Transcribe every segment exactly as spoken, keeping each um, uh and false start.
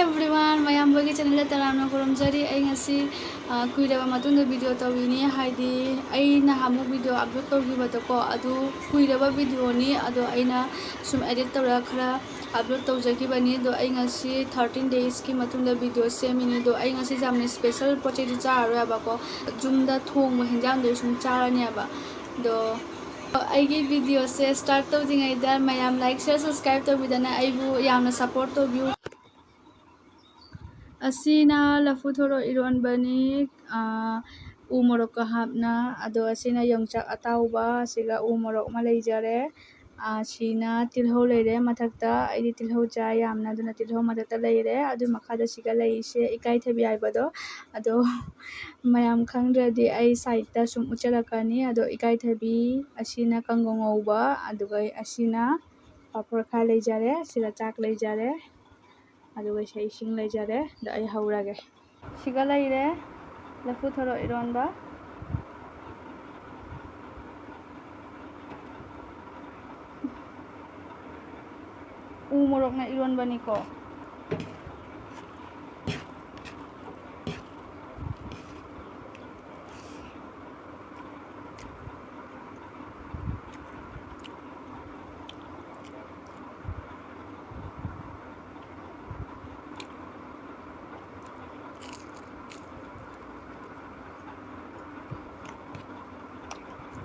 Everyone, ꯃꯌꯥꯝꯕꯒꯤ ꯆꯦꯅꯦꯜꯗ ꯇꯔꯥꯝꯅ ꯈꯨꯔꯨꯝꯖꯔꯤ꯫ ꯑꯩ ꯉꯁꯤ, ꯑ, ꯀꯨꯏꯔꯕ ꯃꯇꯨꯡꯗ ꯚꯤꯗꯤꯑꯣ ꯇꯧꯔꯤꯅꯤ, ꯍꯥꯏꯗꯤ ꯑꯩ ꯅꯍꯥꯟꯃꯨꯛ ꯚꯤꯗꯤꯑꯣ ꯑꯞꯂꯣꯗ ꯇꯧꯈꯤꯕꯗꯀꯣ, ꯑꯗꯨ ꯀꯨꯏꯔꯕ ꯚꯤꯗꯤꯑꯣꯅꯤ, ꯑꯗꯣ ꯑꯩꯅ ꯁꯨꯝ ꯑꯦꯗꯤꯠ ꯇꯧꯔꯒ ꯈꯔ ꯑꯞꯂꯣꯗ ꯇꯧꯖꯈꯤꯕꯅꯤ꯫ ꯑꯗꯣ ꯑꯩ ꯉꯁꯤ ꯊꯥꯔꯇꯤꯟ ꯗꯦꯖꯀꯤ ꯃꯇꯨꯡꯗ ꯚꯤꯗꯤꯑꯣ ꯁꯦꯝꯃꯤꯅꯤ꯫ ꯑꯗꯣ ꯑꯩ ꯉꯁꯤ ꯌꯥꯝꯅ ꯏꯁꯄꯦꯁꯦꯜ ꯄꯣꯠ ꯆꯩꯗꯤ ꯆꯥꯔꯔꯣꯏ ꯍꯥꯏꯕꯀꯣ, ꯌꯨꯝꯗ ꯊꯣꯡꯕ ꯍꯤꯟꯖꯥꯡꯗꯣ ꯁꯨꯝ ꯆꯥꯔꯅꯦꯕ꯫ ꯑꯗꯣ ꯑꯩꯒꯤ ꯚꯤꯗꯤꯑꯣꯁꯦ ꯁ꯭ꯇꯥꯔꯠ ꯇꯧꯗ꯭ꯔꯤꯉꯩꯗ ꯃꯌꯥꯝ ꯂꯥꯏꯛ, ꯁꯤꯌꯔ, ꯁꯕꯁꯀ꯭ꯔꯥꯏꯕ ꯇꯧꯕꯤꯗꯅ ꯑꯩꯕꯨ ꯌꯥꯝꯅ ꯁꯞꯄꯣꯔꯠ ꯇꯧꯕꯤꯌꯨ꯫ ꯑꯁꯤꯅ ꯂꯐꯨ ꯊꯣꯔꯣ ꯏꯔꯣꯟꯕꯅꯤ, ꯑꯥ, ꯎ ꯃꯣꯔꯣꯛꯀ ꯍꯥꯞꯅ꯫ ꯑꯗꯣ ꯑꯁꯤꯅ ꯌꯣꯡꯆꯥꯛ ꯑꯇꯥꯎꯕ, ꯑꯁꯤꯒ ꯎ ꯃꯣꯔꯣꯛ ꯑꯃ ꯂꯩꯖꯔꯦ꯫ ꯑꯥ, ꯁꯤꯅ ꯇꯤꯜꯍꯧ ꯂꯩꯔꯦ ꯃꯊꯛꯇ꯫ ꯑꯩꯗꯤ ꯇꯤꯜꯍꯧ ꯆꯥꯏ ꯌꯥꯝꯅ, ꯑꯗꯨꯅ ꯇꯤꯜꯍꯧ ꯃꯊꯛꯇ ꯂꯩꯔꯦ꯫ ꯑꯗꯨꯒꯤ ꯃꯈꯥꯗ ꯁꯤꯒ ꯂꯩꯔꯤꯁꯦ ꯏꯀꯥꯏꯊꯕꯤ ꯍꯥꯏꯕꯗꯣ꯫ ꯑꯗꯣ ꯃꯌꯥꯝ ꯈꯪꯗ꯭ꯔꯗꯤ ꯑꯩ ꯁꯥꯏꯠꯇ ꯁꯨꯝ ꯎꯠꯆꯔꯛꯀꯅꯤ꯫ ꯑꯗꯣ ꯏꯀꯥꯏꯊꯕꯤ, ꯑꯁꯤꯅ ꯀꯥꯡꯉꯧ ꯉꯧꯕ, ꯑꯗꯨꯒ ꯑꯁꯤꯅ ꯄꯥꯐꯣꯔ ꯈꯔ ꯂꯩꯖꯔꯦ, ꯁꯤꯒ ꯆꯥꯛ ꯂꯩꯖꯔꯦ꯫ ꯑꯗꯨꯒ ꯁꯤ ꯏꯁꯤꯡ ꯂꯩꯖꯔꯦ꯫ ꯑꯗꯣ ꯑꯩ ꯍꯧꯔꯒꯦ꯫ ꯁꯤꯒ ꯂꯩꯔꯦ ꯂꯐꯨ ꯊꯔꯣ ꯏꯔꯣꯟꯕ꯫ ꯎ ꯃꯣꯔꯣꯛꯅ ꯏꯔꯣꯟꯕꯅꯤꯀꯣ꯫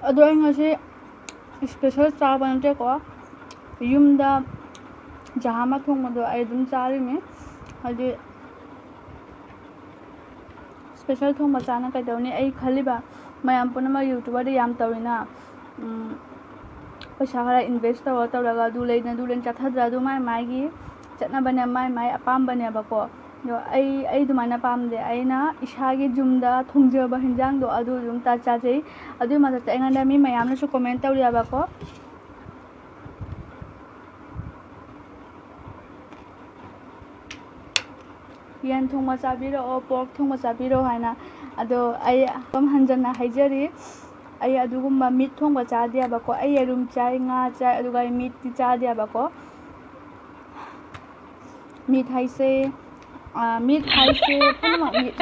ꯑꯗꯣ ꯑꯩ ꯉꯁꯤ ꯏꯁꯄꯦꯁꯦꯜ ꯆꯥꯕ ꯅꯠꯇꯦꯀꯣ, ꯌꯨꯝꯗ ꯖꯍꯥꯃ ꯊꯣꯡꯕꯗꯣ ꯑꯩ ꯑꯗꯨꯝ ꯆꯥꯔꯤꯅꯤ꯫ ꯍꯥꯏꯗꯤ ꯏꯁꯄꯦꯁꯦꯜ ꯊꯣꯡꯕ ꯆꯥꯅ ꯀꯩꯗꯧꯅꯤ? ꯑꯩ ꯈꯜꯂꯤꯕ ꯃꯌꯥꯝ ꯄꯨꯝꯅꯃꯛ ꯌꯨꯇ꯭ꯌꯨꯕꯔꯗꯤ ꯌꯥꯝ ꯇꯧꯔꯤꯅ, ꯎꯝ, ꯄꯩꯁꯥ ꯈꯔ ꯏꯟꯚꯦꯁ ꯇꯧꯔ ꯇꯧꯔꯒ ꯑꯗꯨ ꯂꯩꯅ ꯑꯗꯨ ꯂꯩꯅ ꯆꯠꯊꯗ꯭ꯔꯥ? ꯑꯗꯨ ꯃꯥꯏ ꯃꯥꯏꯒꯤ ꯆꯠꯅꯕꯅꯦ, ꯃꯥꯏ ꯃꯥꯏ ꯑꯄꯥꯝꯕꯅꯦꯕꯀꯣ꯫ ꯑꯗꯣ ꯑꯩ, ꯑꯩ ꯑꯗꯨꯃꯥꯏꯅ ꯄꯥꯝꯗꯦ꯫ ꯑꯩꯅ ꯏꯁꯥꯒꯤ ꯌꯨꯝꯗ ꯊꯣꯡꯖꯕ ꯍꯤꯟꯖꯥꯡꯗꯣ ꯑꯗꯨ ꯑꯗꯨꯝ ꯆꯥ-, ꯆꯥꯖꯩ꯫ ꯑꯗꯨꯒꯤ ꯃꯊꯛꯇ ꯑꯩꯉꯣꯟꯗ ꯃꯤ ꯃꯌꯥꯝꯅꯁꯨ ꯀꯣꯃꯦꯟ ꯇꯧꯔꯤꯑꯕꯀꯣ꯫ "ꯌꯦꯟ ꯊꯣꯡꯕ ꯆꯥꯕꯤꯔꯛꯑꯣ, ꯄꯣꯔꯛ ꯊꯣꯡꯕ ꯆꯥꯕꯤꯔꯛꯑꯣ" ꯍꯥꯏꯅ꯫ ꯑꯗꯣ ꯑꯩ ꯑꯗꯨꯝ ꯍꯟꯖꯟꯅ ꯍꯥꯏꯖꯔꯤ, ꯑꯩ ꯑꯗꯨꯒꯨꯝꯕ ꯃꯤꯠ ꯊꯣꯡꯕ ꯆꯥꯗꯦꯕꯀꯣ꯫ ꯑꯩ ꯌꯦꯔꯨꯝ ꯆꯥꯏ, ꯉꯥ ꯆꯥꯏ, ꯑꯗꯨꯒ ꯑꯩ ꯃꯤꯠꯇꯤ ꯆꯥꯗꯦꯕꯀꯣ꯫ ꯃꯤꯠ ꯍꯥꯏꯁꯦ ꯑꯥ, ꯃꯤꯠ ꯍꯥꯏꯁꯦ ꯄꯨꯝꯅꯃꯛ ꯃꯤꯠ꯫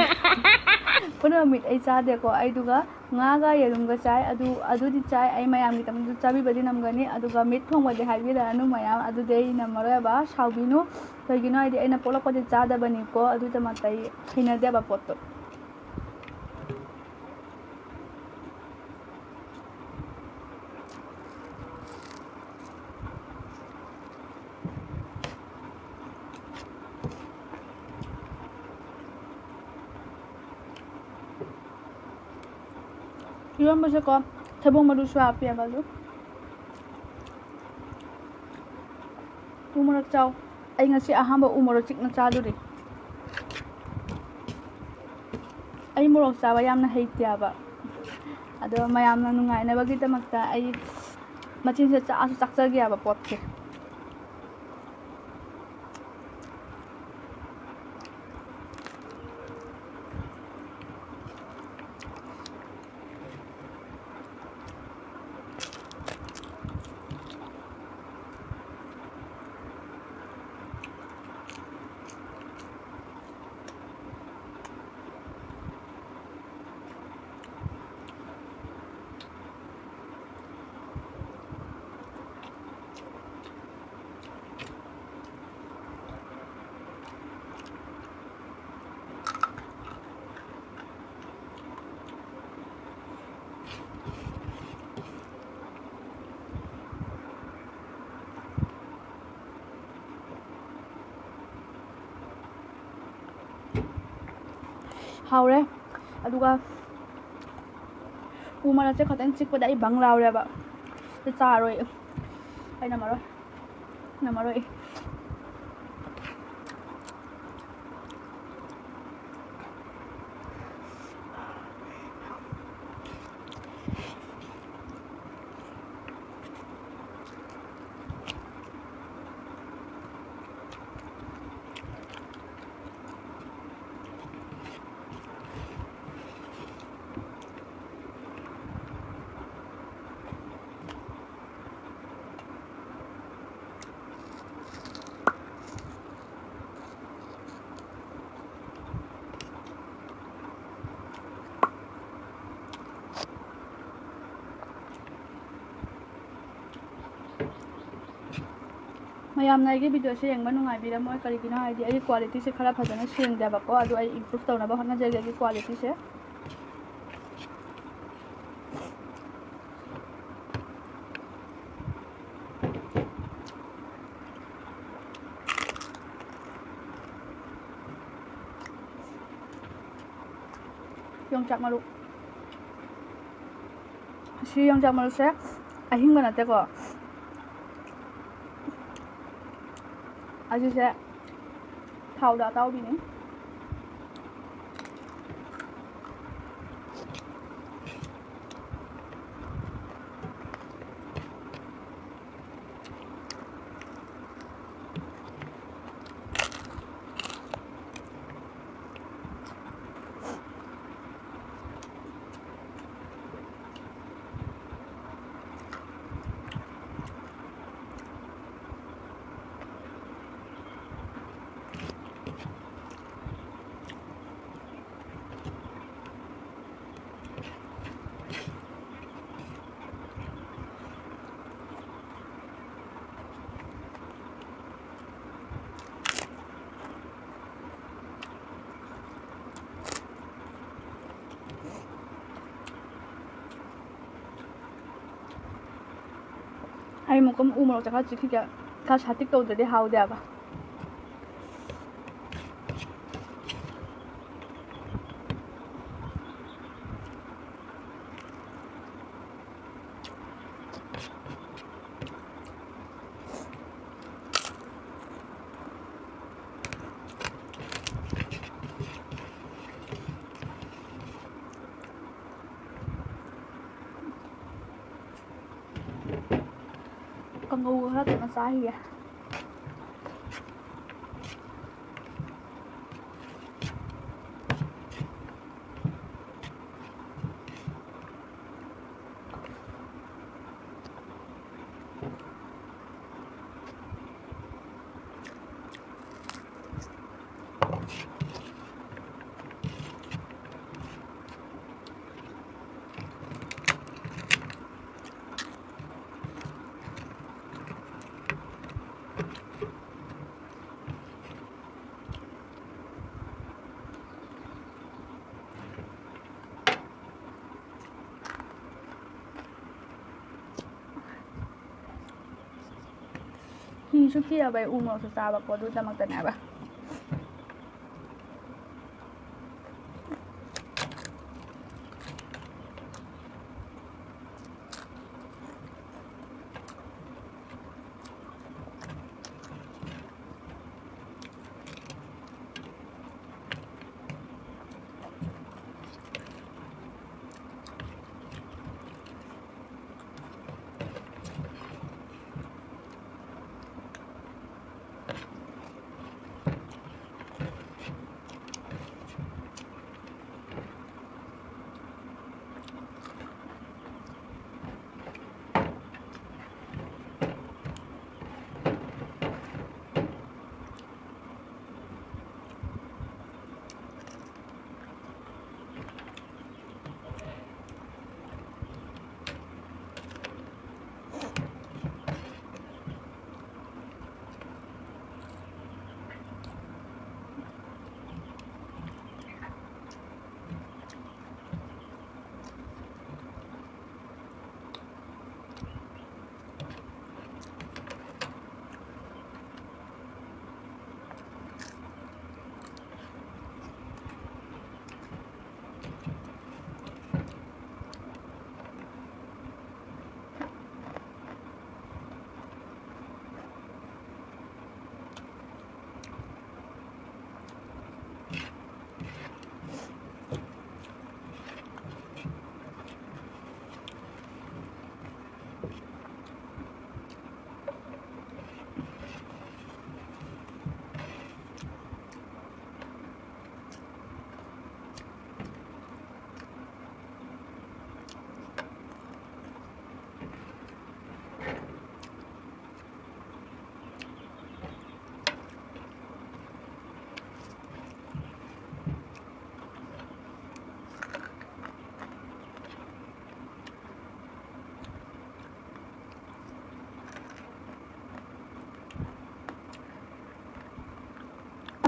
ꯄꯨꯝꯅꯃꯛ ꯃꯤꯠ ꯑꯩ ꯆꯥꯗꯦꯀꯣ꯫ ꯑꯩꯗꯨꯒ ꯉꯥꯒ ꯌꯦꯔꯨꯝꯒ ꯆꯥꯏ꯫ ꯑꯗꯨ, ꯑꯗꯨꯗꯤ ꯆꯥꯏ꯫ ꯑꯩ ꯃꯌꯥꯝꯒꯤꯗꯃꯛꯇ ꯆꯥꯕꯤꯕꯗꯤ ꯅꯝꯒꯅꯤ꯫ ꯑꯗꯨꯒ ꯃꯤꯠ ꯊꯣꯡꯕꯗꯤ ꯍꯥꯏꯕꯤꯔꯛꯑꯅꯨ ꯃꯌꯥꯝ꯫ ꯑꯗꯨꯗꯤ ꯑꯩ ꯅꯝꯃꯔꯣꯏꯕ꯫ ꯁꯥꯎꯕꯤꯅꯨ꯫ ꯀꯩꯒꯤꯅꯣ ꯍꯥꯏꯗꯤ ꯑꯩꯅ ꯄꯣꯛꯂꯛꯄꯗꯤ ꯆꯥꯗꯕꯅꯤꯀꯣ꯫ ꯑꯗꯨꯒꯤꯗꯃꯛꯇ ꯑꯩ ꯍꯩꯅꯗꯦꯕ ꯄꯣꯠꯇꯣ꯫ ꯏꯔꯣꯟꯕꯁꯦꯀꯣ, ꯊꯩꯕꯣꯡ ꯃꯔꯨꯁꯨ ꯍꯥꯞꯄꯦꯕ ꯑꯗꯨ꯫ ꯎ ꯃꯣꯔꯣꯛ ꯆꯥꯎ꯫ ꯑꯩ ꯉꯁꯤ ꯑꯍꯥꯟꯕ ꯎ ꯃꯣꯔꯣꯛ ꯆꯤꯛꯅ ꯆꯥꯗꯣꯔꯤ꯫ ꯑꯩ ꯃꯣꯔꯣꯛ ꯆꯥꯕ ꯌꯥꯝꯅ ꯍꯩꯇꯦꯕ꯫ ꯑꯗꯣ ꯃꯌꯥꯝꯅ ꯅꯨꯡꯉꯥꯏꯅꯕꯒꯤꯗꯃꯛꯇ ꯑꯩ ꯃꯆꯤꯟꯁꯤꯗ ꯆꯥꯛꯑꯁꯨ ꯆꯥꯛꯆꯒꯦ ꯍꯥꯏꯕ ꯄꯣꯠꯁꯦ꯫ ꯍꯥꯎꯔꯦ꯫ ꯑꯗꯨꯒ ꯎ ꯃꯔꯛꯁꯦ ꯈꯛꯇꯪ ꯆꯤꯛꯄꯗ ꯑꯩ ꯕꯪ ꯂꯥꯎꯔꯦꯕ꯫ ꯑꯗꯨ ꯆꯥꯔꯣꯏ꯫ ꯑꯩ ꯉꯝꯃꯔꯣꯏ꯫ ꯉꯝꯃꯔꯣꯏ꯫ ꯃꯌꯥꯝꯅ ꯑꯩꯒꯤ videoꯁꯦ ꯌꯦꯡꯕ ꯅꯨꯡꯉꯥꯏꯕꯤꯔꯝꯃꯣꯏ, ꯀꯔꯤꯒꯤꯅꯣ ꯍꯥꯏꯗꯤ ꯑꯩꯒꯤ qualityꯁꯦ ꯈꯔ ꯐꯖꯅ ꯁꯦꯡꯗꯦꯕꯀꯣ, ꯑꯗꯨ ꯑꯩ improve ꯇꯧꯅꯕ ꯍꯣꯠꯅꯖꯒꯦ ꯑꯩꯒꯤ qualityꯁꯦ꯫ ꯌꯣꯡꯆꯥꯛ ꯃꯔꯨ꯫ ꯁꯤ ꯌꯣꯡꯆꯥꯛ ꯃꯔꯨꯁꯦ ꯑꯍꯤꯡꯕ ꯅꯠꯇꯦꯀꯣ, ꯑꯁꯤꯁꯦ ꯊꯥꯎꯗ ꯑꯇꯥꯎꯕꯤꯅꯤ꯫ ꯑꯩ ꯑꯃꯨꯛꯀ ꯎ ꯃꯣꯔꯣꯛꯁꯦ ꯈꯔ ꯆꯤꯛꯈꯤꯒꯦ꯫ ꯈꯔ ꯁꯥꯇꯤꯛ ꯇꯧꯗ꯭ꯔꯗꯤ ꯍꯥꯎꯗꯦꯕ꯫ ꯀꯥꯡꯉꯧꯒ ꯈꯔ ꯇꯧꯔ ꯆꯥꯈꯤꯒꯦ꯫ ꯁꯨ ꯀꯤꯔꯕ ꯑꯩ ꯎ ꯃꯣꯔꯣꯛꯁꯨ ꯆꯥꯕꯀꯣ, ꯑꯗꯨꯒꯤꯗꯃꯛꯇꯅꯦꯕ꯫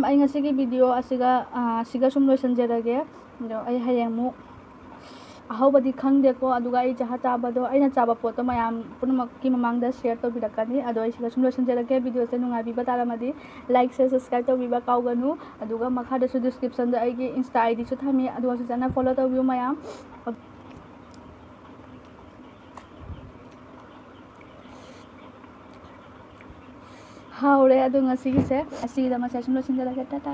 ꯑꯩ ꯉꯁꯤꯒꯤ video ꯑꯁꯤꯒ, ꯑꯥ, ꯁꯤꯒ ꯁꯨꯝ ꯂꯣꯏꯁꯤꯟꯖꯔꯒꯦ꯫ ꯑꯗꯣ ꯑꯩ ꯍꯌꯦꯡ ꯑꯃꯨꯛ ꯑꯍꯧꯕꯗꯤ ꯈꯪꯗꯦꯀꯣ꯫ ꯑꯗꯨꯒ ꯑꯩ ꯖꯍꯥ ꯆꯥꯕꯗꯣ, ꯑꯩꯅ ꯆꯥꯕ ꯄꯣꯠꯇꯣ ꯃꯌꯥꯝ ꯄꯨꯝꯅꯃꯛꯀꯤ ꯃꯃꯥꯡꯗ ꯁꯤꯌꯔ ꯇꯧꯕꯤꯔꯛꯀꯅꯤ꯫ ꯑꯗꯣ ꯑꯩ ꯁꯤꯗ ꯁꯨꯝ ꯂꯣꯏꯁꯤꯟꯖꯔꯒꯦ꯫ ꯚꯤꯗꯤꯑꯣꯁꯦ ꯅꯨꯡꯉꯥꯏꯕꯤꯕ ꯇꯥꯔꯝꯃꯗꯤ ꯂꯥꯏꯛ, ꯁꯤꯌꯔ, ꯁꯕꯁꯀ꯭ꯔꯥꯏꯕ ꯇꯧꯕꯤꯕ ꯀꯥꯎꯒꯅꯨ꯫ ꯑꯗꯨꯒ ꯃꯈꯥꯗꯁꯨ ꯗꯤꯁꯀ꯭ꯔꯤꯞꯁꯟꯗ ꯑꯩꯒꯤ ꯏꯟꯁꯇꯥ ꯑꯥꯏ ꯗꯤꯁꯨ ꯊꯝꯃꯤ, ꯑꯗꯨꯒ ꯐꯖꯅ ꯐꯣꯂꯣ ꯇꯧꯕꯤꯌꯨ ꯃꯌꯥꯝ꯫ ꯍꯥꯎꯔꯦ ꯑꯗꯣ ꯉꯁꯤꯒꯤꯁꯦ꯫ ꯑꯁꯤꯒꯤꯗꯃꯛꯁꯦ ꯁꯨꯝ ꯂꯣꯏꯁꯤꯟꯖꯔꯒꯦ꯫ ꯇꯥꯇꯥ꯫